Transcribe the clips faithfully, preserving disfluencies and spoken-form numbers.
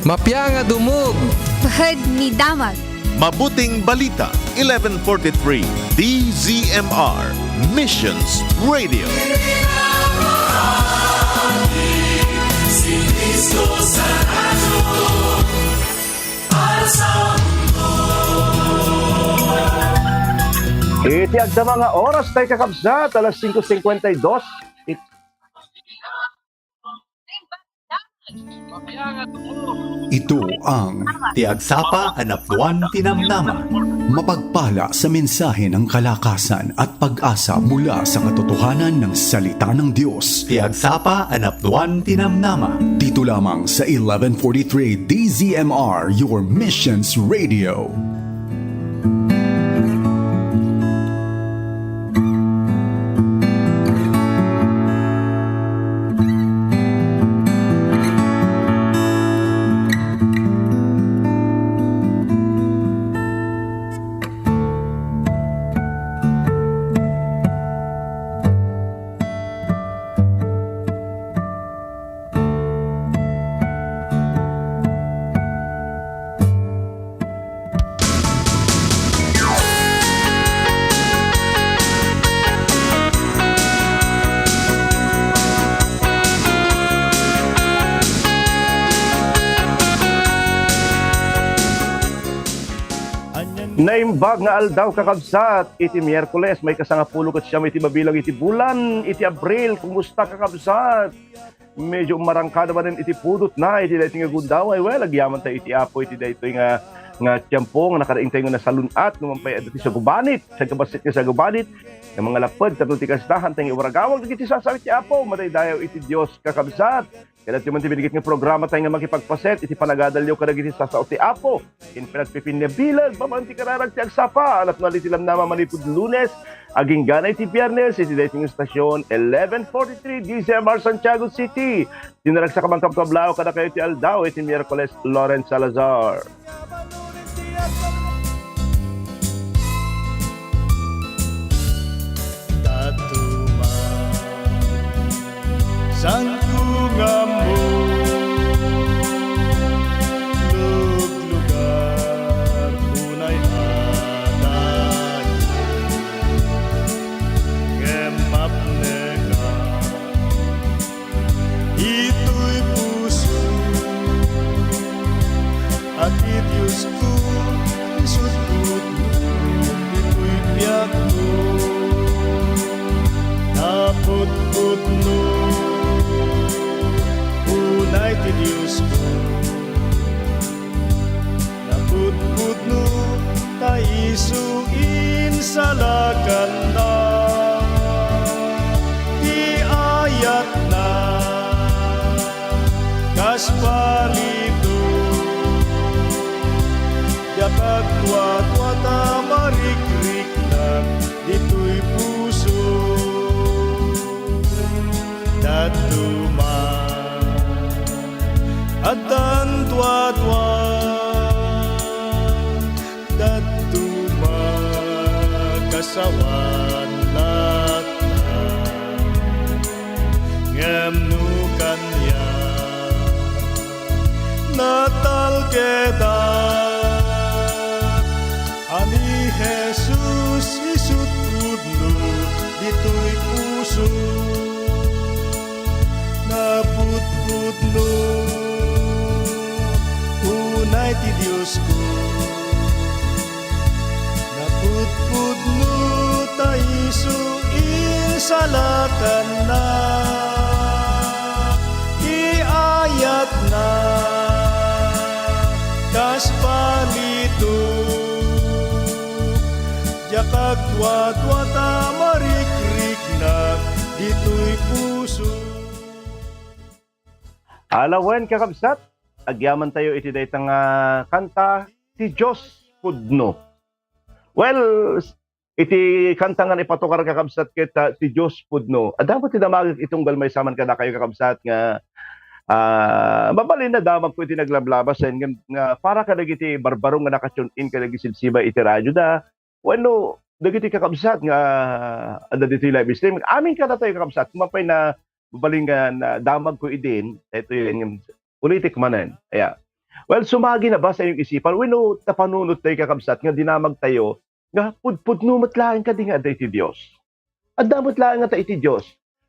Mapia nga dumog. Bahed ni damag. Mabuting Balita, eleven forty-three, D Z M R, Missions Radio. Iti agdama nga oras tay, kakabsat, alas singko singkwenta y dos. It- Ito ang Ti Agsapa a Napnuan ti Namnama. Mapagpala sa mensahe ng kalakasan at pag-asa mula sa katotohanan ng salita ng Diyos. Ti Agsapa a Napnuan ti Namnama. Dito lamang sa eleven forty-three D Z M R, your Missions Radio. Naimbag nga aldaw, kakabsat, iti Miyerkules, maikasangapulo ket siam iti mabilang iti bulan iti Abril. Kumusta, kakabsat? Medyo umarangkada manen iti pudotna iti daytoy nga gundaway. Well, agyamanta iti Apo iti daytoy nga, nga tiempo nga nakaraingtay nga nasalun-at, no man pay adda ti sagubanit, sagabassit nga sagubanit, nga mangalapped kadto ti kasta, haantay nga iwaragawag dagiti sasao iti Apo. Madaydayaw iti Dios, kakabsat. Kadagiti man ti binigit nga programa tayo nga makipagpaset iti panagadalyo kadagiti sasao ti Apo. Ken panagpipinnabileg babaen ti kararag ti agsapa a napnuan ti namnama manipud Lunes agingga iti Biernes iti daytoy nga estasyon, eleven forty-three D Z M R Santiago City. Ti naragsak a mangkabkablaw kadakayo ti aldaw iti Miyerkules, Lawrence Salazar. Dadduma, saanko nga ammo, luglugar, unay a dayo, ngem mapneka. Itoy puso a ti Diosko, isut' pudno, itoy biagko. Napudpudno, unay ti Diosko. Napudpudno ta isu insalakanna ti ayatna kas palito. Diak agduadua ta marikriknak ditoy puso. Dadduma, addan duadua, dadduma, kasawan latta. Ngem no kaniak, natalkedak a ni Jesus isut' pudno ditoy puso. Napudpudno, unay ti Diosko. Napudpudno ta isu insalakanna ti ayatna kas palito. Diak agduadua ta marikriknak ditoy puso. Ala wen, kakabsat, agyamantayo iti dayta nga kanta, Ti Dios Pudno. Well, iti kanta nga ipatukar, kakabsat, ket, ah, Ti Dios Pudno. Adda met ti damagek itunggal maysa man kadakayo, kakabsat, nga, ah, mabalin a damagko iti naglablabas, nga, nga para kadagiti barbaro nga naka-tune in kadagiti sibsiba iti radioda, wenno dagiti kakabsat nga adda ditoy live stream. Amin kadatayo, kakabsat, kung mapay na mabalin nga nadamagko idin, ito yun, yung ulitik manen. Aya. Well, sumagina ba sa inyong isipan wenno ta panunot tayo, kakabsat, nga dinamag tayo nga pudpudno met laeng kadi nga adda iti Dios? Adda met laeng ngata iti Dios.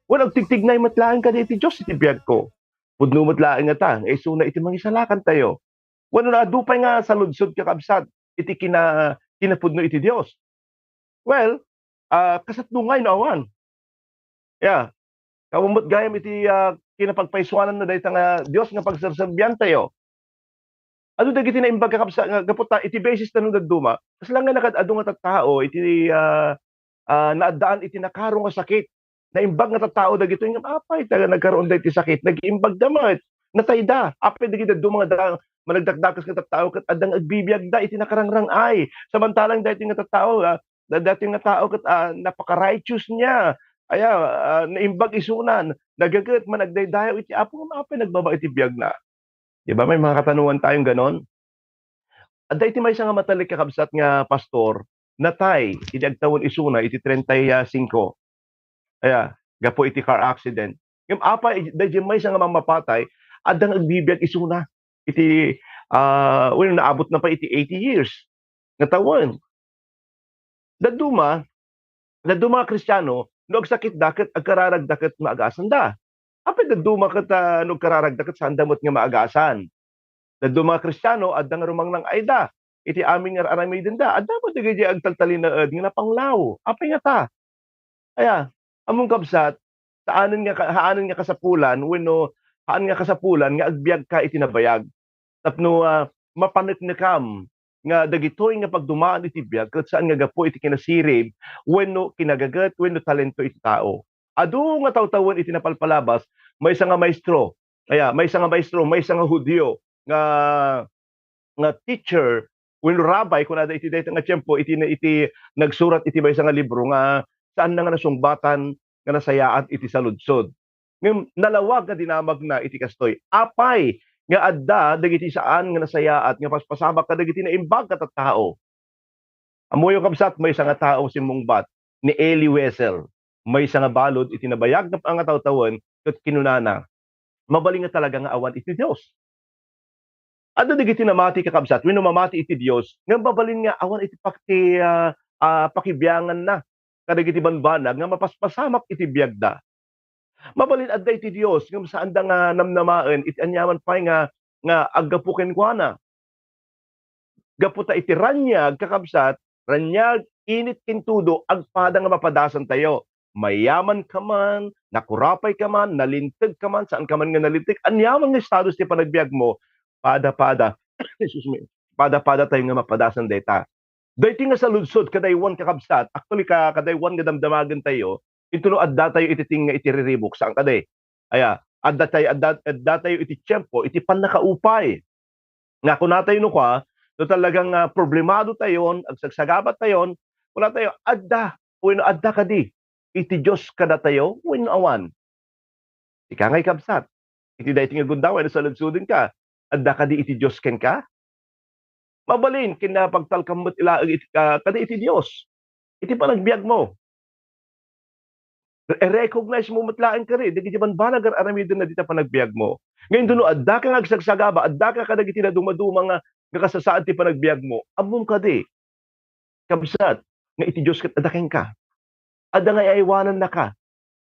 Wenno agtigtignay met laeng kadi iti Dios iti biagko? Pudno met laeng ngata nga isuna iti mangisalakan tayo. Wenno adu pay nga saludsod, kakabsat, iti kina-, kinapudno iti Dios? Well, ah, kasatnongay no awan. Ya, kammot gayam iti, ah, kinapagpaisuanan na dayta nga Dios nga pagserserbian tayo. Adu dagiti naimbag, kakabsat, nga gapu ta iti basis ta no dadduma, kasla nga nakaad-adu nga tattao iti, ah, ah, naaddaan iti nakaro nga sakit. Naimbag nga tattao dagitoy ngem apay ta nagkaroon da iti sakit, nagiimbagda met, natayda. Apay dagiti dadduma nga da-, managdakdakes nga tattao ket adda nga agbibiagda iti nakarangrang-ay. Samantalang daytoy nga tattao, ah, da-, daytoy nga tao ket, ah, napaka-righteous niya. Aya, ah, naimbag isunan, nagaget, managdaydayaw iti Apo ngem apay nagbaba iti biagna? Di ba, may mga katanungan tayong ganon? Adda iti maysa nga matalik, kakabsat, nga pastor, natay idi agtawen isuna iti treinta y cinco. Aya, gapu iti car accident. Ngem apay, daydiay maysa nga mammapatay, adda nga agbibiag isuna iti, ah, wenno naabutna pay iti eighty years nga tawen. Dadduma, dadduma nga Kristiano, no agsakitda ket agkararagda ket maagasanda. Apay dadduma ket, ah, no agkararagda ket saanda met nga maagasan? Dadduma nga Kristiano, adda nga rumangrang-ayda iti amin nga ar-aramidenda. Adda met dagiti agtaltalinaed nga napanglaw. Apay ngata? Aya, ammom, kabsat, saanen nga ka-, haanen nga kasapulan wenno haan nga kasapulan nga agbiagka iti nabayag tapno, ah, mapaneknekam nga dagitoy nga pagdumaan iti biag ket saan nga gapu iti kinasirib wenno kinagaget wenno talento iti tao. Adu nga tawtawen iti napalpalabas, maysa nga maestro, aya, maysa nga maestro, maysa nga Judio nga nga teacher wenno rabbi, kunada iti dayta nga tiempo, iti na, iti nagsurat iti maysa nga libro nga saanna nga nasungbatan nga nasayaat iti saludsod. Ngem nalawag nga dinamagna iti kastoy. Apay nga adda dagiti saan nga nasayaat nga paspasamak kadagiti naimbag a tattao? Ammoyo, kabsat, maysa nga tao simmungbat ni Elie Wiesel. Maysa nga balud iti nabayag nga pangatawtawen ket kinunana, mabalin nga talaga nga awan iti Dios. Adda dagiti namati, kakabsat, wenno mamati iti Dios nga mabalin nga awan iti pak-, ti, ah, ah, pakibianganna kadagiti banbanag nga mapaspasamak iti biagda. Mabalin adda iti Dios ngem saanda nga namnamaen iti aniaman pay nga, nga aggapu kenkuana. Gapu ta iti raniag, kakabsat, raniag, init ken tudo, agpada nga mapadasantayo. Mayaman ka man, nakurapay ka man, nalinteg ka man, saan ka man nga nalinteg, aniaman nga estados ti panagbiagmo, pada-pada, excuse me, pada-pada tayo nga mapadasan dayta. Daytoy nga saludsod kadaywan, kakabsat, actually, ka-, kadaywan nga damdamagentayo, intono addatayo iti ting nga iti riribuk, saan kadi? Aya, addatay-, adda-, addatayo iti tiempo iti pannakaupay. Nga kunatayo no kua, no talagang, ah, problemado tayon, agsagsagabat tayon, kunatayo, adda, wenno adda kadi iti Dios kadatayo wenno awan? Ika ngay, kabsat, iti daytoy nga gundaway no saludsodka, adda kadi iti Dios kenka? Mabalin ken napagtalkam met laeng iti, ah, kadi iti Dios iti panagbiagmo. I-recognize mo met laeng kadi dagiti banbanag nga ar-aramidenna dita panagbiagmo. Nga intono addaka nga agsagsagaba, addaka kadagiti nadumaduma nga, nga kasasaad ti panagbiagmo, ammom kadi, kabsat, nga iti Dios ket adda kenka. Adda nga iaywanannaka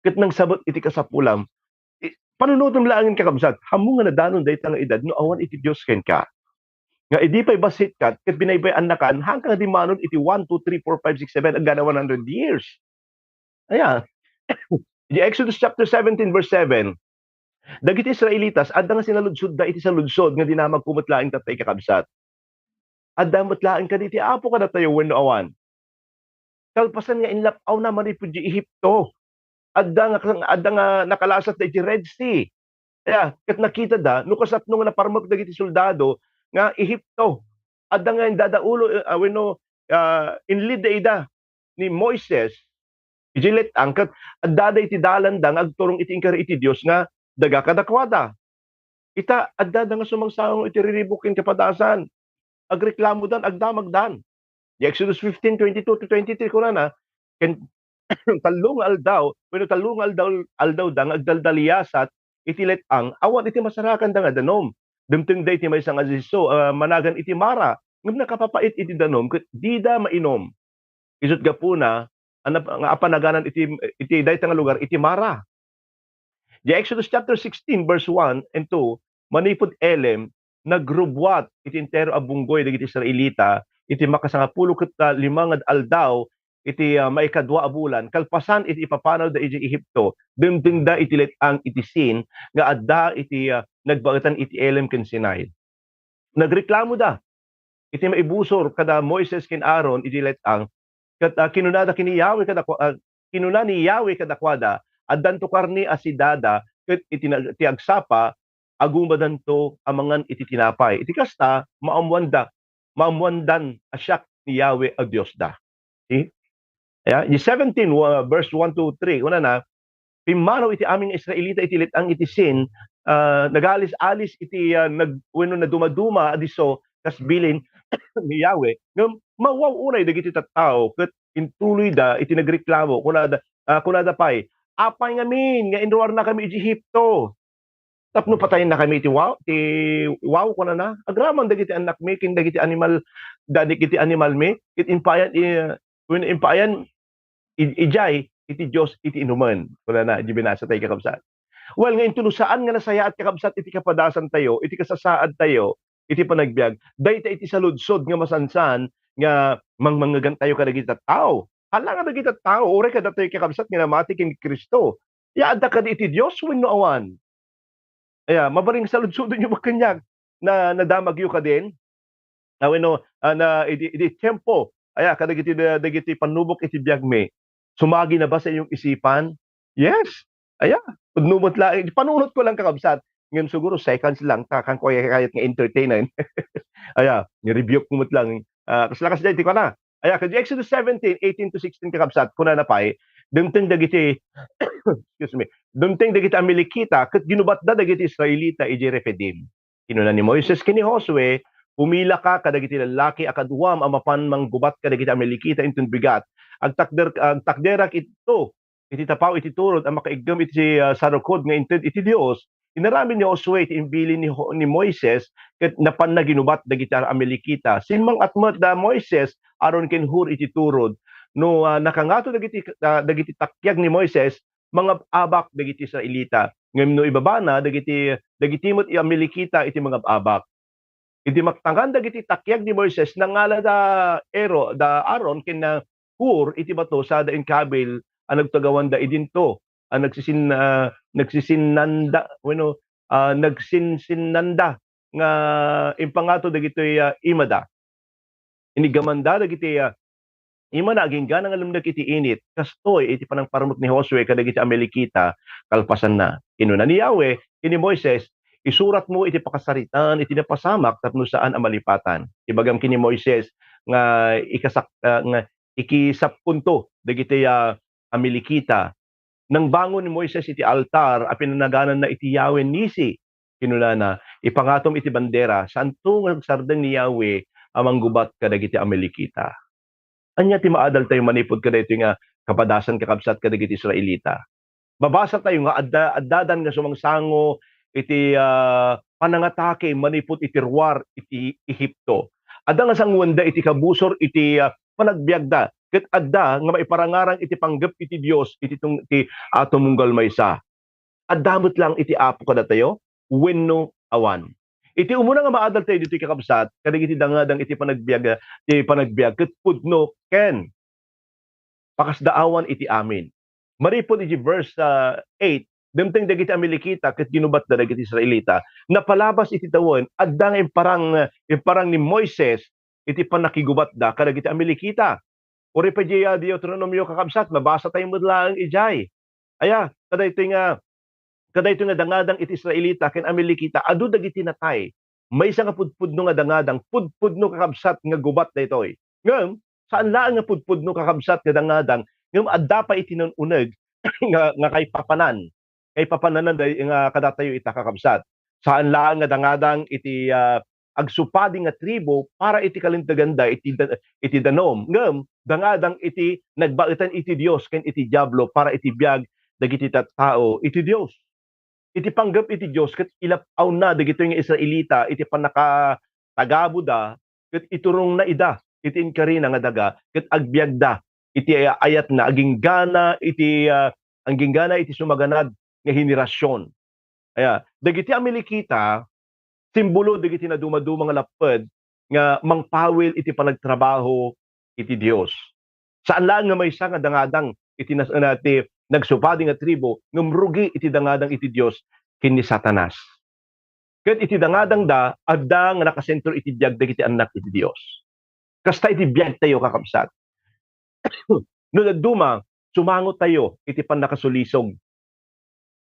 ket nangsabet iti kasapulam. I-, panunotem laengen, kakabsat, ammom nga nadanon dayta nga edad no awan iti Dios kenka. Nga idi pay bassit kat ket binaybay-annaka, haanka nga dimmanon iti one, two, three, four, five, six, seven, agana one hundred years. Aya, di Exodus chapter seventeen, verse seven, dagiti Israelitas, adda nga sinaludsodda iti saludsod nga dinamagko met laeng tatta, kakabsat. Adda met laeng kadi ti Apo kadatayo wenno awan? Kalpasan nga inlap-awna manipud di Egipto, adda nga, adda nga nakalasat da iti Red Sea. Aya, ket nakitada no kasapno nga naparmek dagiti soldado nga Egipto. Adda nga indadaulo, eh, ah, wenno, ah, inlead da ida ni Moises iti let-ang, ket addada iti dalanda nga agturong iti inkari iti Dios nga daga kadakuada. Ita, addada nga sumangsango iti riribuk ken kapadasan. Agreklamodan, agdamagdan. Di Exodus fifteen, twenty-two to twenty-three, kunana, ken tallo nga aldaw, wenno tallo nga aldaw, aldawda nga agdaldaliasat iti let-ang, awan iti masarakanda nga danum. Dimtengda iti maysa nga disso, ah, managan iti Mara, ngem nakapapait iti danum ket dida mainum. Isut' gapuna a nap-, nga apanaganan iti, iti dayta nga lugar iti Mara. Di Exodus chapter sixteen, verse one and two, manipud Elim, nagrubbuat iti entero a bunggoy dagiti Israelita iti makasangapulo ket, ah, lima nga aldaw iti, ah, maikadua a bulan, kalpasan iti ipapanawda idiay Egipto, dimtengda iti let-ang iti Sin nga adda iti, ah, nagbaetan iti Elim ken Sinai. Nagreklamoda iti maibusor kada Moises ken Aaron iti let-ang, ket, ah, kinunada ken ni Yahweh kadakua-, ah, kinuna ni Yahweh kadakuada, "Addanto karne a sidada, ket iti na-, ti agsapa, agumadanto a mangan iti tinapay." Iti kasta, maammoanda, maammoandan a siak ni Yahweh a Diosda. See? Aya, di seventeen, wa-, verse one to three, kunana, pimmanaw iti amin nga Israelita iti let-ang iti Sin, ah, nagalis-alis iti, ah, nag-, wenno nadumaduma a disso kas bilin ni Yahweh, ngem mawaw unay dagiti tattao ket intuloyda iti nagreklamo. Kunada, ah, kunada pay, "Apay ngamin nga inruarnakami iti Egipto? Tapno patayennakami iti wa-, ti waw," kunana. "Agraman dagiti annakmi ken dagiti animal, dagiti animalmi, ket impaayan, i-, wenno impaayan id-, idiay iti Dios iti inumen," kunana, iti binasa tayo, kakabsat. Well, nga inton no saan nga nasayaat, kakabsat, iti kapadasantayo, iti kasasaadtayo, iti panagbiag, dayta iti saludsod nga masansan nga mangmangegantayo kadagiti tattao. Hala nga dagiti tattao, uray kadatayo, kakabsat, nga namati ken Cristo. Ya, adda kadi iti Dios wenno awan? Aya, mabaring saludsodenyo met kaniak, na nadamagyo kadin? Ah, wenno, ah, na idi, idi tiempo, aya, kadagiti da-, dagiti pannubok iti biagmi, sumagi na ba sa inyong isipan? Yes. Aya, pudno met laeng. Panunotko lang, kakabsat. Ngem siguro seconds lang ta, kan ko kayat nga entertainen. Aya, ni-rebuke ko met lang. Ah, kas lakas daytoy kunana. Aya, kadaytoy Exodus seventeen, eighteen to sixteen, kakabsat, kunana pay, dimteng dagiti, excuse me, dimteng dagiti Amalekita ket ginubatda dagiti Israelita idiay Refidim. Kinuna ni Moises ken ni Josue, "Pumilaka kadagiti lallaki a kaduam a mapan manggubat kadagiti Amalekita inton bigat. Agtakder-, agtakderak ito iti tapaw iti turod a makaiggem iti, ah, sarukod nga inted iti Dios." Inaramid ni Josue iti imbilin ni Ho-, ni Moises ket napanna ginubat dagiti Amalekita. Simmang-at met da Moises, Aaron ken Hur iti turod. No, ah, nakangato dagiti, ah, dagiti takiag ni Moises, mangab-abak dagiti Israelita. Ngem no ibabana, dagiti, dagiti met Amalekita iti mangab-abak. Idi maktangan dagiti takiag ni Moises, nangala da Ero-, da Aaron ken, ah, Hur iti bato sada inkabil a nagtugawanda idinto, a nagsisin-, ah, nagsisinnanda, wenno, ah, nagsinsinnanda nga impangato dagitoy, ah, imada. Inigamanda dagiti, ah, imana agingga nga lumnek iti init. Kastoy iti panangparmek ni Josue kadagiti Amalekita kalpasanna. Kinuna ni Yahweh ken ni Moises, "Isuratmo iti pakasaritaan iti napasamak tapno saan a malipatan. Ibagam ken ni Moises nga ikasak-, ah, nga ikisapkonto dagiti, ah, Amalekita." Nangbangon ni Moises iti altar a pinanagananna iti Yahweh Nissi. Kinunana, "Ipangatom iti bandera, saanto nga agsardeng ni Yahweh a manggubat kadagiti Amalekita." Ania ti maadaltayo manipud kadaytoy nga kapadasan, kakabsat, kadagiti Israelita? Mabasatayo nga adda, addadan nga sumangsango iti, ah, panangatake manipud iti ruar iti Egipto. Adda nga sangoenda iti kabusor iti, ah, panagbiagda, ket adda nga maiparangarang iti panggep iti Dios iti tung-, ti, ah, tumunggal maysa. Adda met laeng iti Apo kadatayo wenno awan? Iti umuna nga maadaltayo ditoy, kakabsat, kadagiti dangadang iti panagbiag, ti panagbiag ket pudno ken pakasdaawan iti amin. Manipud iti verse, ah, eight, dimteng dagiti Amalekita ket ginubatda dagiti Israelita. Napalabas iti tawen, adda nga imparang, imparang ni Moises iti pannakigubatda kadagiti Amalekita. Uray pay diay, ah, Deuteronomio, kakabsat, mabasatayo met laeng idiay. Aya, kadaytoy nga, kadaytoy nga dangadang iti Israelita ken Amalekita, adu dagiti natay. Maysa nga pudpudno nga dangadang, pudpudno, kakabsat, nga gubat daytoy. Ngem, saan laeng nga pudpudno, kakabsat, nga dangadang, ngem adda pay iti nun-uneg nga, nga kaipapanan. Kaipapanan day-, nga kadatayo ita, kakabsat. Saan laeng nga dangadang iti, ah, agsupadi nga tribo para iti kalinteganda iti da-, iti danum, ngem dangadang iti nagbaetan iti Dios ken iti Diablo para iti biag dagiti tattao iti Dios. iti panggep iti Dios ket ilap-awna dagitoy nga Israelita iti pannakatagabuda ket iturongna ida iti inkarina nga daga ket agbiagda iti ayatna aginggana iti, ah, aginggana iti sumaganad nga henerasion. Aya, dagiti Amalekita, simbolo dagiti nadumaduma nga lapped nga mangpawil iti panagtrabaho iti Dios. Saan laeng nga maysa nga dangadang iti nas-, na, ti nagsupadi nga tribo, ngem rugi iti dangadang iti Dios ken ni Satanas. Ket iti dangadangda, adda nga nakasentro iti biag dagiti annak iti Dios. Kasta iti biagtayo, kakabsat. No dadduma, sumangotayo iti pannakasulisog.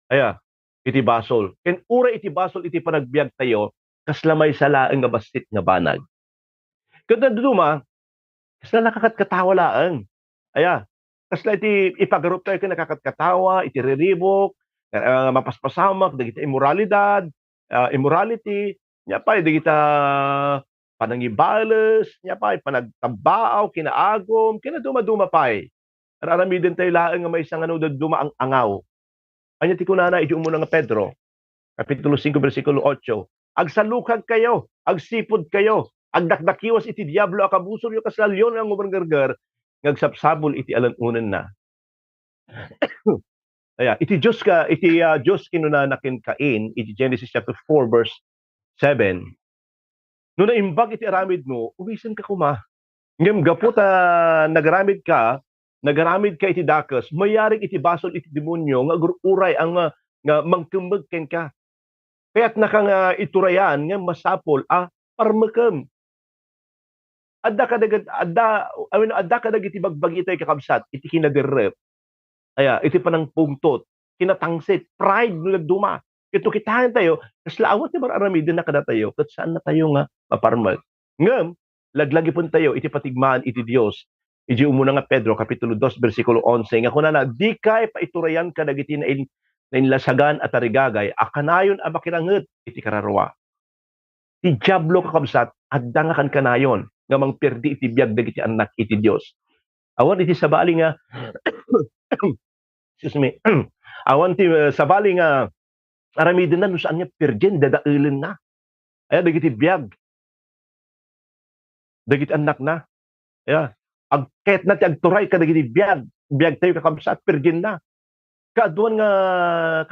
Aya, iti basol. Ken uray iti basol iti panagbiagtayo, kasla maysa laeng nga bassit nga banag. Ket dadduma, kasla nakakatkatawa laeng. Aya, kasla iti ipagaruptayo ken nakakatkatawa, iti riribuk, ah, mapaspasamak, dagiti immoralidad, ah, immorality, nia pay dagita panangibales, nia pay panagtabbaaw, kinaagum, ken dadduma-duma pay. Ar-aramidentayo laeng nga maysa nga no dadduma ang angaw. Ania ti kunana iti umuna nga Pedro, Kapitulo singko, bersikulo otso, "Agsalukagkayo, agsipudkayo, agdakdakiwas iti Diablo a kabusoryo kasla leon nga agumgergerger nga agsapsapul iti alan-onenna." Aya, iti Dios ka, iti, ah, Dios kinunana ken Cain, iti Genesis chapter four, verse seven, "No naimbag iti aramidmo, umisenka koma. Ngem gapu ta nagaramidka, nagaramidka iti dakes, mayarig iti basol iti demonio nga agur-uray a nga, nga mangkemmeg kenka. Kayatnaka nga iturayan nga masapul a parmekem." Adda kadagat-, adda, I mean, adda kadagiti bagbagitayo, kakabsat, iti kinaderrep. Aya, iti panangpungtot, kinatangsit, pride no dadduma. Ket no kitaentayo, kasla awan ti mar-aramidenna kadatayo, ket saannatayo nga maparmek. Ngem, laglagipentayo iti patigmaan iti Dios. Iti umuna nga Pedro, Kapitulo dos, bersikulo onse, nga kunana, "Dikay paiturayan kadagiti nain-, nainlasagan a tarigagay a kanayon a makiranget iti kararua." Ti Diablo, kakabsat, adda nga kankanayon nga mangperdi iti biag dagiti annak iti Dios. Awan iti sabali nga, excuse me, awan ti, eh, sabali nga aramidenna no saan nga perdien, dadaelenna. Aya, dagiti biag dagiti annakna. Aya, agketna ti agturay kadagiti biag, biagtayo, kakabsat, perdienna. Kaaduan nga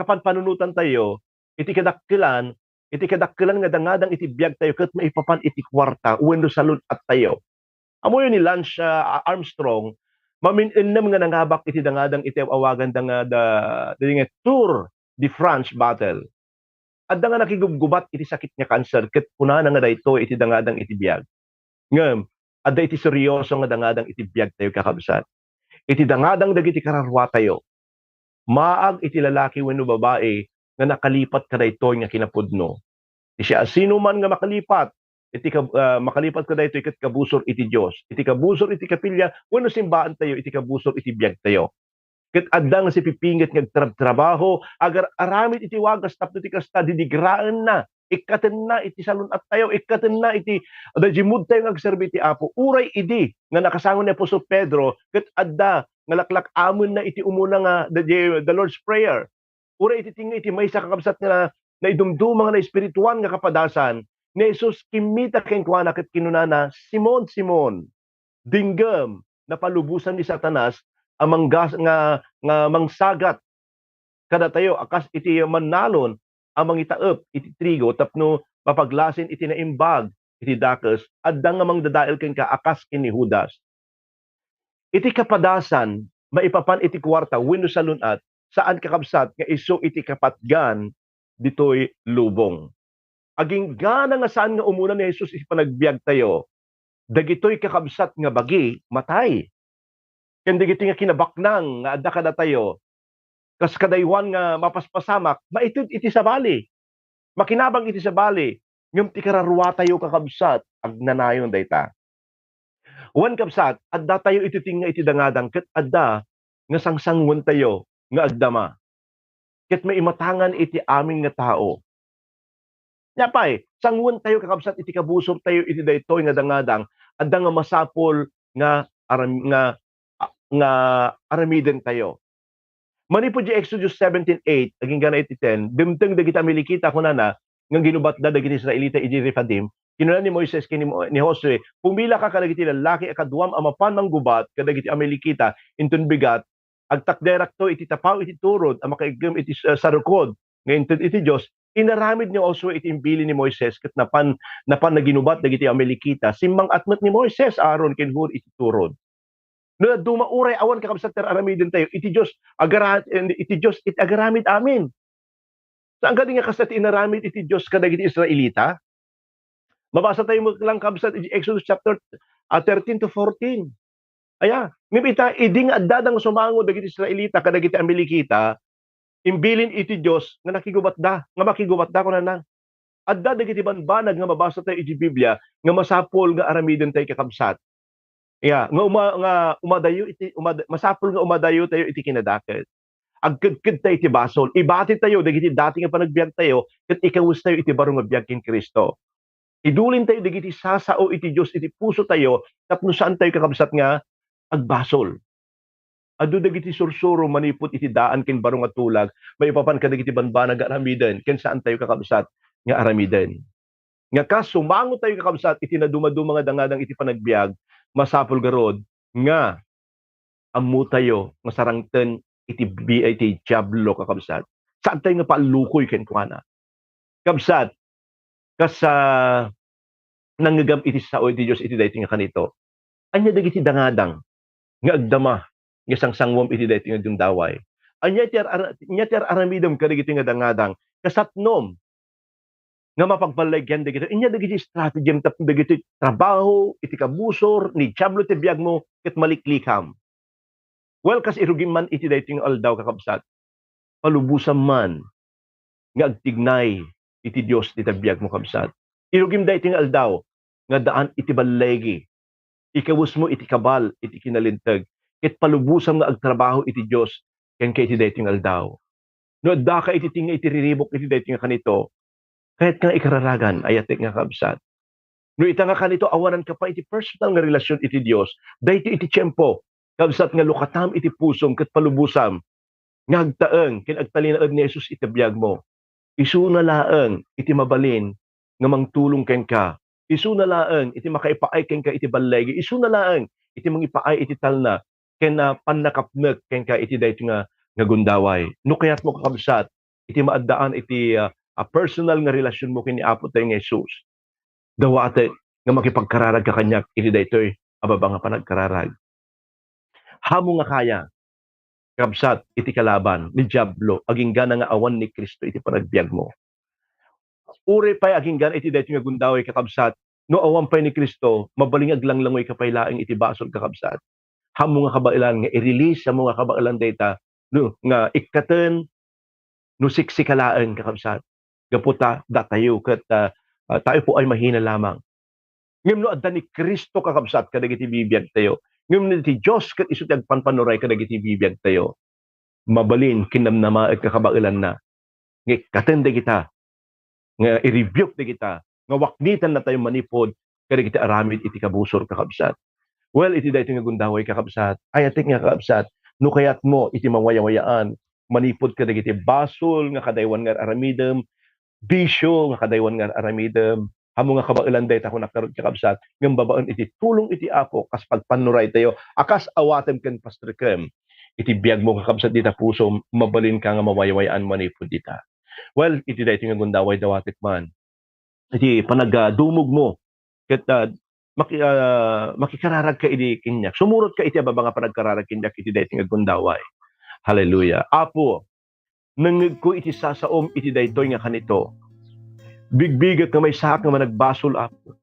kapanpanunotantayo, iti kadakkelan, iti kadakkelan nga dangadang iti biagtayo ket maipapan iti kuarta wenno salun-attayo. Ammoyo ni Lance, ah, Armstrong, mamin-ennem nga nangabak iti dangadang iti aw-awaganda nga da, daydi nga Tour de France battle. Adda nga nakigubgubat iti sakit nga kanser ket kunana nga daytoy iti dangadang iti biag. Ngem, adda iti serioso nga dangadang iti biagtayo, kakabsat. Iti dangadang dagiti kararuatayo, maag iti lalaki wenno babai nga nakalipat kadaytoy nga kinapudno. Ti siasinoman nga makalipat iti kab-, ah, makalipat kadaytoy ket kabusor iti Dios, iti kabusor iti kapilya wenno simbaantayo, iti kabusor iti biagtayo. Ket adda nga sipipinget nga agtrabtrabaho, agar-aramid iti wagas tapno ti kasta, didigraenna, ikkatenna iti salun-attayo, ikkatenna iti daydiay moodtayo nga agserbi iti Apo. Uray idi nga nakasango ni apostol Pedro ket adda nga laklak-amenna iti umuna nga the, the, the Lord's Prayer. Uray iti tengnga iti maysa, kakabsat, nga naidumduma nga naespirituan nga kapadasan, ni Jesus kimmita kenkuana ket kinunana, "Simon, Simon, denggem, napalubosan ni Satanas a manggas-, nga, nga mangsagat kadatayo a kas iti mannalon a mangitaep iti trigo tapno mapaglasin iti naimbag iti dakes, adda nga mangdadael kenka a kas ken ni Judas." Iti kapadasan, maipapan iti kuarta wenno salun-at, saan, kakabsat, nga isu iti kapatgan ditoy lubong. Aginggana nga saan nga umuna ni Jesus iti panagbiagtayo, dagitoy, kakabsat, nga bagi, matay. Ken dagitoy nga kinabaknang nga adda kadatayo, kas kadaywan nga mapaspasamak, maited iti sabali. Makinabang iti sabali. Ngem ti kararuatayo, kakabsat, agnanayon dayta. Wen, kabsat, addatayo iti tengnga iti dangadang ket adda nga sangsanguentayo nga agdama ket maimatangan iti amin nga tao. Nia pay, sanguentayo, kakabsat, iti kabusortayo iti daytoy nga dangadang, adda nga masapul nga aram-, nga, nga aramidentayo. Manipud di Exodus seventeen eight, agingga na iti ten, dimteng dagiti Amalekita, kunana, nga ginubatda dagiti Israelita idi Refidim. Kinuna ni Moises ken ni Mo-, ni Josue, "Pumilaka kadagiti lallaki a kaduam a mapan manggubat kadagiti Amalekita inton bigat, agtakderakto iti tapaw iti turod a makaiggem iti, ah, sarukod nga inted iti Dios." Inaramid ni Josue iti imbilin ni Moises ket napan, napan naginubat dagiti Amalekita. Simmang-at met ni Moises, Aaron ken Hur iti turod. No dadduma, uray awan, kakabsat, ti ar-aramidentayo, iti Dios agara-, iti Dios iti agaramid amin. Saan kadi nga kasta ti inaramid iti Dios kadagiti Israelita? Mabasa tayo met lang, kabsat, iti Exodus chapter, ah, thirteen to fourteen. Aya, ngem ita, idi nga addada nga sumango dagiti Israelita kadagiti Amalekita, imbilin iti Dios nga nakigubatda, nga makigubatda, kunana. Adda dagiti bambanag nga mabasa tayo iti Biblia nga masapul nga aramiden tayo, kakabsat. Ya, nga uma-, nga umadayo iti, umad-, masapul nga umadayo tayo iti kinadakes. Agkedked tayo iti basol. Ibati tayo dagiti dati nga panagbiag tayo, ket ikawes tayo iti baro nga biag ken Cristo. Idulin tayo dagiti sasao iti Dios iti puso tayo tapno saan tayo, kakabsat, nga agbasol. Adu dagiti sursuro manipud iti daan ken baro nga tulag maipapan kadagiti bambanag nga aramiden ken saan tayo, kakabsat, nga aramiden. Nga kas sumango tayo, kakabsat, iti nadumaduma nga dangadang iti panagbiag, masapul garud nga ammo tayo nga sarangten iti bi-, iti Diablo, kakabsat. Saan tayo nga pallukoy kenkuana. Kabsat, kas, ah, nangngegam iti sao iti Dios iti daytoy nga kanito. Ania dagiti dangadang nga agdama nga sangsanguem iti daytoy nga gundaway? Ania ti ar-, ar-, ania ti ar-aramidem kadagitoy nga dangadang? Kasatnom nga mapagballagian dagitoy. Ania dagiti strategy tapno dagitoy trabaho iti kabusor ni Diablo ti biagmo ket maliklikam? Well, kas irugim man iti daytoy nga aldaw, kakabsat, palubosam man nga agtignay iti Dios ti biagmo, kabsat. Irugim daytoy nga aldaw nga daan iti ballegi. Ikawesmo iti kabal iti kinalinteg, ket palubosam nga agtrabaho iti Dios kenka iti daytoy nga aldaw. No addaka iti tengnga iti riribuk iti daytoy nga kanito, kayat nga ikararagan, ayatek nga kabsat. No ita nga kanito, awananka pay iti personal nga relasyon iti Dios, daytoy iti tiempo, kabsat, nga lukatam iti pusom ket palubosam nga agtaeng ken agtalinaed ni Jesus iti biagmo. Isuna laeng iti mabalin nga mangtulong kenka. Isuna laeng iti makaipaay kenka iti ballegi. Isuna laeng iti mangipaay iti talna ken, ah, pannakapnek kenka iti daytoy nga, nga gundaway. No kayatmo, kakabsat, iti maaddaan iti, ah, a personal nga relasyonmo ken ni Apo tayo nga Jesus, dawatek nga makipagkararagka kaniak iti daytoy a baba nga panagkararag. Haanmo nga kaya, kabsat, iti kalaban ni Diablo, agingga nga awan ni Cristo iti panagbiagmo. Uray pay agingga iti daytoy nga gundaway, kakabsat, no awan pay ni Cristo, mabalin nga aglanglangoyka pay laeng iti basol, kakabsat. Haanmo nga kabaelan nga i-release, haanmo nga kabaelan dayta, no, nga ikkaten, no siksika laeng, kakabsat. Gapu ta, datayo ket, ah, ah, tayo po ay mahina lamang. Ngem no adda ni Cristo, kakabsat, kadagiti bibiagtayo, ngem no ti Dios ket isu ti agpanpanuray kadagiti bibiagtayo, mabalin kinamnamaek nga kabaelanna nga ikkaten dagita, nga i-rebuke dagita, nga waknitannatayo manipud kadagiti aramid iti kabusor, kakabsat. Well, iti daytoy nga gundaway, kakabsat, ayatek nga, kakabsat, no kayatmo iti mawayawayaan manipud kadagiti basol nga kadaywan nga aramidem, bisio nga kadaywan nga aramidem, haanmo nga kabaelan dayta, kunak ngarud, kakabsat, ngem babaen iti tulong iti Apo, kas pagpannuray tayo a kas awatem ken pasterkem iti biagmo, kakabsat, dita pusom, mabalinka nga mawayawayaan manipud dita. Well, iti daytoy nga gundaway, dawatek man iti panagadumogmo ket, ah, maki-, ah, makikararagka idi kaniak. Sumurotka iti ababa nga panagkararag kaniak iti daytoy nga gundaway. Hallelujah. Apo, nangngegko iti sasaom iti daytoy nga kanito. Bigbigek nga maysaak nga managbasol, Apo.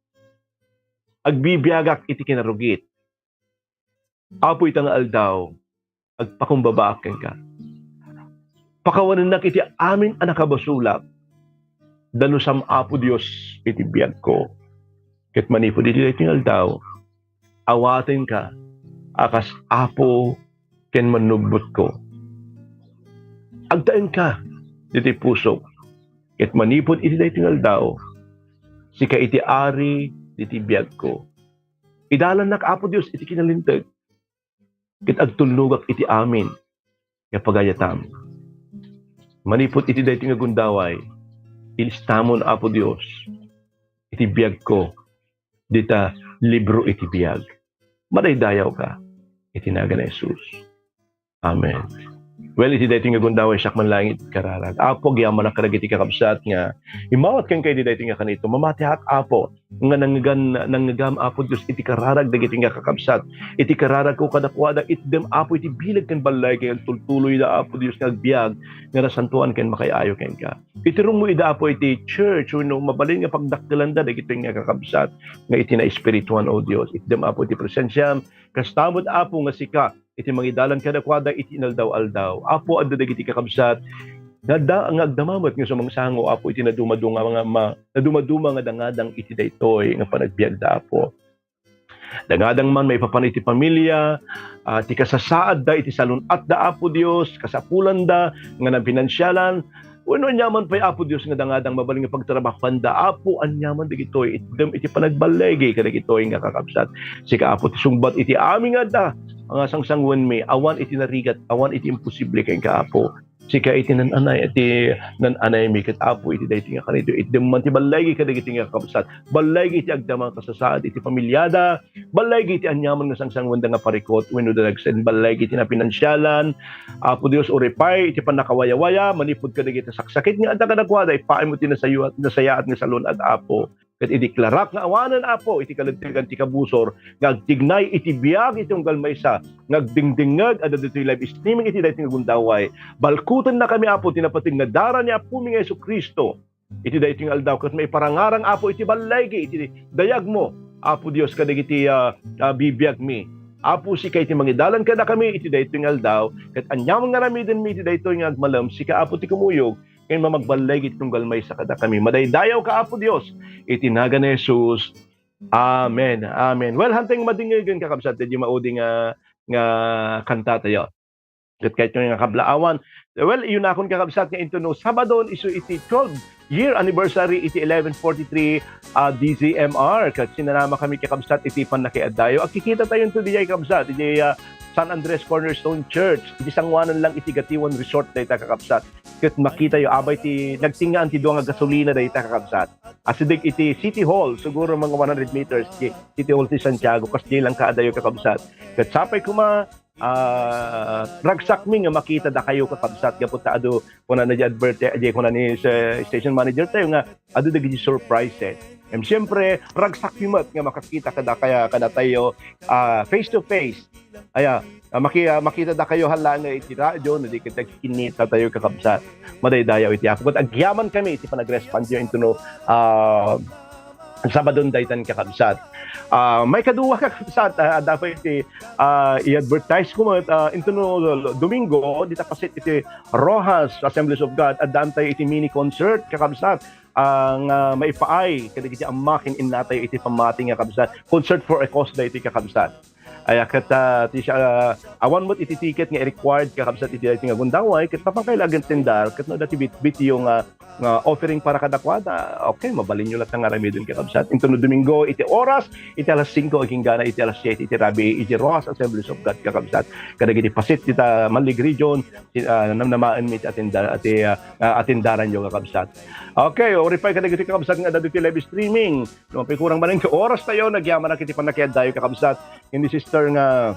Agbibiagak iti kinarugit. Apo, ita nga aldaw, agpakumbabaak kenka. Pakawanennak iti amin a nakabasolak. Dalusam, Apo Dios, iti biagko. Ket manipud iti daytoy nga aldaw, awatenka a kas Apo ken Mannubbotko. Agtaengka ditoy pusok, ket manipud iti daytoy nga aldaw, sika iti Ari ditoy biagko. Idalannak, Apo Dios, iti kinalinteg, ket agtulnogak iti amin nga pagayatam. Manipud iti daytoy nga gundaway, ilistamon, Apo Dios, iti biagko, dita libro iti biag. Madaydayawka iti nagan ni Jesus. Amen. Well, iti daytoy nga gundaway, siak man langit kararag. Apo, agyamanak kadagiti kakabsat nga immawat kenka iti daytoy nga kanito. Mamatiak, Apo, nga nangngegan-, nangngegaam, Apo Dios, iti kararag dagiti nga kakabsat. Iti kararagko kadakuada, itdem, Apo, iti bileg ken ballaygi nga agtultuloyda, Apo Dios, nga agbiag, nga nasantoan ken makaay-ayo kenka. Iterrummo ida, Apo, iti church, wenno mabalin nga pagdakkelanda dagitoy nga kakabsat nga iti naespirituan, O Dios. Itdem, Apo, iti presensiam. Kasta met, Apo, nga sika iti mangidalan kadakuada iti inaldaw-aldaw. Apo, adda dagiti kakabsat nga adda, nga agdama met nga sumangsango, Apo, iti nadumaduma nga ma-, nadumaduma nga dangadang iti daytoy nga panagbiagda, Apo. Dangadang man maipapan iti pamilia, ah, ti kasasaadda iti salun-atda, Apo Dios, kasapulanda nga napinansialan, wenno aniaman pay, Apo Dios, nga dangadang mabalin nga pagtrabahuanda, Apo, aniaman dagitoy, itdem iti panagballigi kadagitoy nga kakabsat. Sika, Apo, ti sungbat iti amin nga adda, nga sangsanguenmi, awan iti narigat, awan iti imposible kenka, Apo. Sika iti nan-anay, iti nan-anaymi ket, Apo, iti daytoy nga kanito, itdem man ti balligi kadagitoy nga kakabsat. Balligi iti agdama nga kasasaad iti familiada, balligi iti aniaman nga sangsanguenda nga parikut wenno dadagsen, balligi iti napinansialan. Apo Dios, uray pay iti pannakawayawaya manipud kadagiti saksakit nga adda kadakuada, ipaaymo ti nasayaat, nasayaat nga salun-at, Apo. Ket idiklarak nga awanen, Apo, iti kalentegan ti kabusor nga agtignay iti biag iti unggal maysa nga agdingdingngeg a ditoy live streaming iti daytoy nga gundaway. Balkutennakami, Apo, ti napateg nga dara ni Apomi nga Jesu-Cristo iti daytoy nga aldaw, ket maiparangarang, Apo, iti balligi iti dayagmo, Apo Dios, kadagiti, ah, ah, bibiagmi. Apo, sika iti mangidalan kadakami iti daytoy nga aldaw, ket aniaman nga aramidenmi iti daytoy nga agmalem, sika, Apo, ti kumuyog ken mamagballigi iti tunggal maysa kadakami. Madaydayawka, Apo Dios, iti nagan ni Jesus. Amen. Amen. Well, hanteng madingegen, kakabsat, daydi maudi nga, nga kantatayo. Ket kayatyo nga kablaawan. Well, iyunakon, kakabsat, nga intono Sabadon, isu iti twelve year anniversary iti eleven forty-three, ah, D Z M R. Ket sinanama kami, kakabsat, iti pannakiadayo. Agkikita tayo ito diay, kakabsat, iti, ah, San Andres Cornerstone Church. Iti sanguanan lang iti Gatiwan Resort dayta, kakabsat. Ket makitayo, abay ti nagtingaan ti dua nga gasolina dayta, kakabsat. Asideg iti City Hall, siguro mga one hundred meters, ti City Hall ti Santiago, kasdiay lang kaadayo, kakabsat. Ket sapay koma, ah, ragsakmi nga makita dakayo, kakabsat, gapu ta adu, kuna na di advert-, di kuna ni, eh, station manager tayo nga adu dagiti surprise, eh. Em, siyempre, ragsakmi met nga makakita kada kaya, kadatayo, ah, face to face. Aya, ah, maki-, ah, makita dakayo hala nga iti radyo, no, di kita kinita tayo, kakabsat. Madaydayaw iti Apo. Ket agyaman kami iti panagrespondio intono, ah, Sabadon daytan, kakabsat. Ah, maikadua, kakabsat, ah, adda pay iti, ah, i-advertise ko met, ah, intono Domingo, dita paset iti Roxas Assemblies of God, addaan tayo iti mini concert, kakabsat. Ah, nga maipaay kadagiti amma ken innatayo iti pammati nga, kabsat. Concert for a cause daytoy, kakabsat. Aya ket, ah, ti sia-, ah, awan met iti ticket nga i-required, kakabsat, iti daytoy nga gundaway, ket mapankay la agtendar ket no adda ti bit-, bitio nga, nga offering para kadakuada, okay, mabalinyo latta nga aramiden, kakabsat. Intono Domingo iti oras, iti alas singko agingga iti alas siyete iti rabii iti Roxas Assemblies of God, kakabsat. Kadagiti paset dita Manlig Region, ti, ah, namnamaenmi ti atenda-, ti, ah, ah, atendaranyo, kakabsat. Okay, uray pay kadagiti kakabsat nga adda iti live streaming. No, pay kurang manen nga oras tayo, nagyamanak iti pannakiadayo, kakabsat. Ken ni sister nga,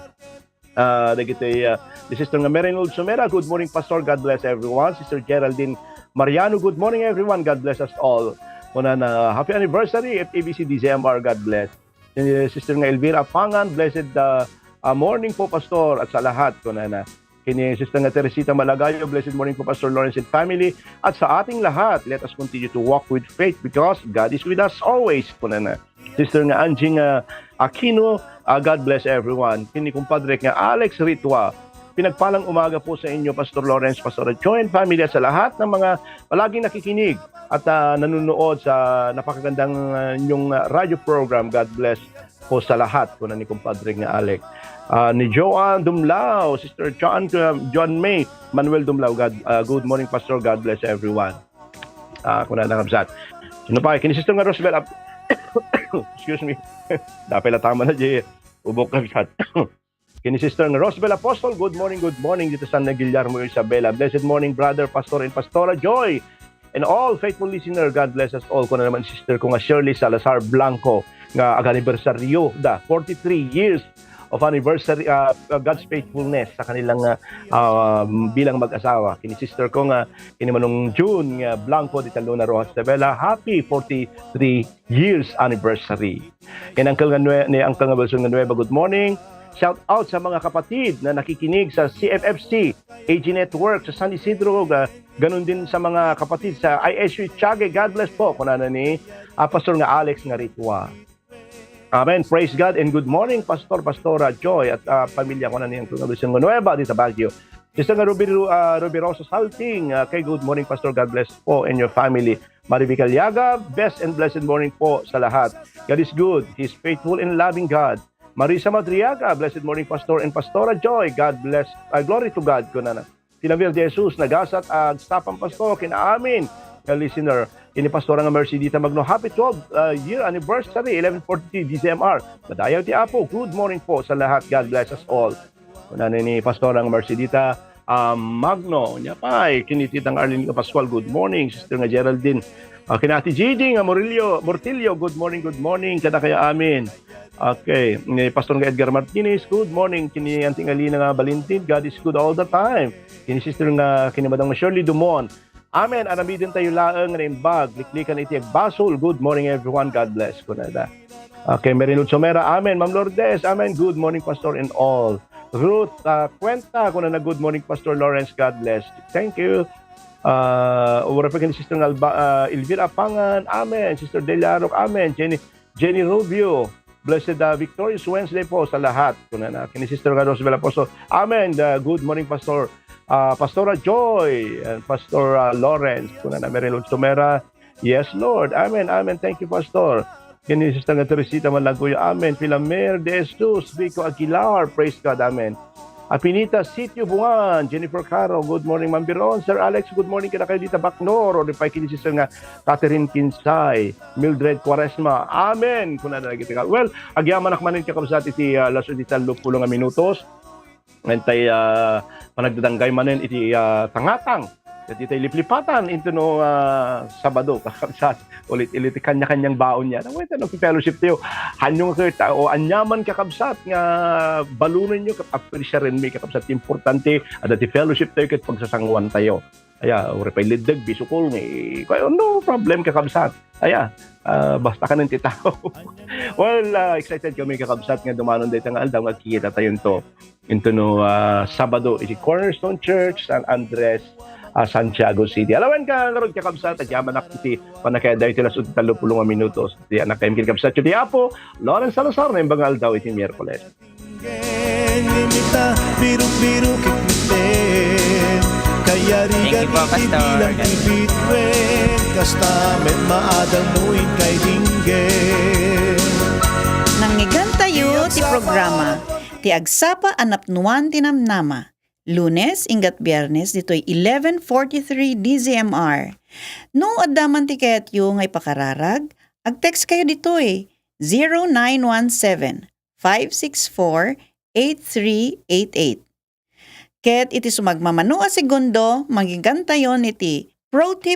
ah, dagiti, ah, ni sister nga Merinald Sumera, "Good morning, Pastor. God bless everyone." Sister Geraldine Mariano, "Good morning, everyone. God bless us all." Kunana, "Happy anniversary, F A B C D Z M R. God bless." Ni sister nga Elvira Apangan, "Blessed, ah, ah, morning po, Pastor, at sa lahat," kunana. Ken ni sister nga Teresita Malagayo, "Blessed morning po, Pastor Lawrence and family, at sa ating lahat. Let us continue to walk with faith because God is with us always," kunana. Sister nga Angie nga Aquino, ah, "God bless everyone." Ken ni kumpadre nga Alex Ritua, "Pinagpalang umaga po sa inyo, Pastor Lawrence, Pastor Joy and family, at sa lahat ng mga palaging nakikinig at, ah, nanonood sa napakagandang, ah, inyong, ah, radyo program. God bless po sa lahat," kuna ni kumpadre nga Alex. Ah, ni Joan Dumlao, Sister Joan, ah, Joan May, Manuel Dumlao, God, ah, "Good morning, Pastor. God bless everyone." Ah, kuna na, kabsat. Sino pa? Ken ni Sister nga Rosabel, ap-, excuse me. Dapay la tama na, di ubok, kabsat. Kini Sister nga Rosabel Apostol, good morning, good morning dito sa San Guillermo, Isabela. Blessed morning, brother, pastor, and pastora Joy. And all faithful listener, God bless us all. Kuna naman sister ko nga Shirley Salazar Blanco nga ag-anibersaryo da, forty-three years of anniversary, ah, God's faithfulness sa kanilang, ah, um, bilang mag-asawa. Kini sister ko nga, kini Manong June nga Blanco di Taluna, Roxas, Isabela, happy forty-three years anniversary. Kini Uncle nga Nue-, ni Uncle nga Wilson nga Nueva, good morning. Shout out sa mga kapatid na nakikinig sa C F F C, A G Network sa San Isidro, ga-, ganun din sa mga kapatid sa I S U Tiague. God bless po, kunana ni, ah, Pastor nga Alex nga Ritua. Amen. Praise God and good morning, Pastor, Pastora Joy, at, ah, pamilya ko na niyang Nueva dito Baguio. Sister nga Ruby, Ru-, ah, Ruby Rosa Salting, ah, kay good morning, Pastor. God bless po and your family. Marivic Aliaga, best and blessed morning po sa lahat. God is good. He's faithful and loving God. Marisa Madriaga, blessed morning, Pastor and Pastora Joy. God bless, ah, glory to God, kunana. Sila Vir de Jesus, nagasat, ah, agsapang pastor, kinaamin nga listener. Ini Pastora nga Mercedita Magno, happy twelve, ah, year anniversary, eleven forty-three D C M R. Madayaw ti Apo. Good morning po sa lahat. God bless us all. Kuna ni Pastora nga Mercedita, ah, Magno, nya pay, kini Tita nga Arlene nga Pascual, good morning. Sister nga Geraldine, ah, kina Ate G D nga Murillo, Mortillo, good morning, good morning. Kada kaya amin. Okay. Ni Pastor nga Edgar Martinez, good morning. Kini Auntie Alina nga Valentin, God is good all the time. Kini sister nga, kini Madam nga Shirley Dumon. Amen. Aramiden tayo laeng nga naimbag. Liklikan iti agbasol. Good morning, everyone. God bless. Kunada. Okay, Mary Lud Somera. Amen. Ma'am Lourdes. Amen. Good morning, Pastor and all. Ruth, ah, Cuenta. Kunana, good morning, Pastor Lawrence. God bless. Thank you. Ah, ura pa kini Sister Alba, ah, Elvira Apangan. Amen. Sister Delia Arok. Amen. Jenny Jenny Rubio, blessed, ah, victorious Wednesday po sa lahat. Kunana, kini Sister nga Rosabel Apostol. Amen. Ah, good morning, Pastor, ah, Pastora Joy, and Pastor, ah, Lawrence. Kunana, Mary Lord Sumera. Yes, Lord. Amen, amen. Thank you, Pastor. Kini Sister nga Teresita Malaguyo. Amen. Filamer de Jesus, Vico Aguilar. Praise God. Amen. Apinita Sitio Bungan, Jennifer Caro, good morning, Ma'am Biron. Sir Alex, good morning kadakayo dita Bacnor. Uri pay kini Sister nga Catherine Kinsay, Mildred Quaresma. Amen. Kuna dagiti ka-, well, agyamanak manen, kakabsat, iti, ah, alas uno iti tallo pulo nga minutos. Ngayon tay, ah, panagdadanggay manen iti, ah, tangatang. Iti tay liplipatan, into no, ah, Sabado, kakabsat. Ulit-ulit, kanya-kanyang baon niya. Ano ito, no, fellowship tayo. Hanyo nga ket, o anyaman, kakabsat, nga balunenyo, ket apresiarenmi, kakabsat, importante, adda ti fellowship tayo, ket pagsasanguan tayo. Aya, uri pay liddeg, bisukol, may, kaya, no problem, kakabsat. Aya, ah, basta kanen ti tao. Well, ah, excited kami, kakabsat, nga dumanon dayta nga aldaw nga agkikita tayo into, into no, ah, Sabado, iti Cornerstone Church, San Andres, ah, Santiago City. Alawen ka, ngarud, kakabsat, agyamanak iti panakayadayo iti alas uno iti tallo pulo nga minutos. Ti anak kayo, kakabsat, ti Apo, Lawrence Salazar, na imbang aldaw iti Miyerkules. Thank you po, Pastor. Nangyigan tayo ti programa, ti Agsapa a Napnuan ti Namnama, Lunes, inggat Biernes, ditoy eleven forty-three D Z M R. No adda man ti kayatyo nga ipakararag, ag-text kayo ditoy, zero nine one seven, five six four, eight three eight eight. Ket iti sumagmamano a segundo, manggigantayon iti Pro Tip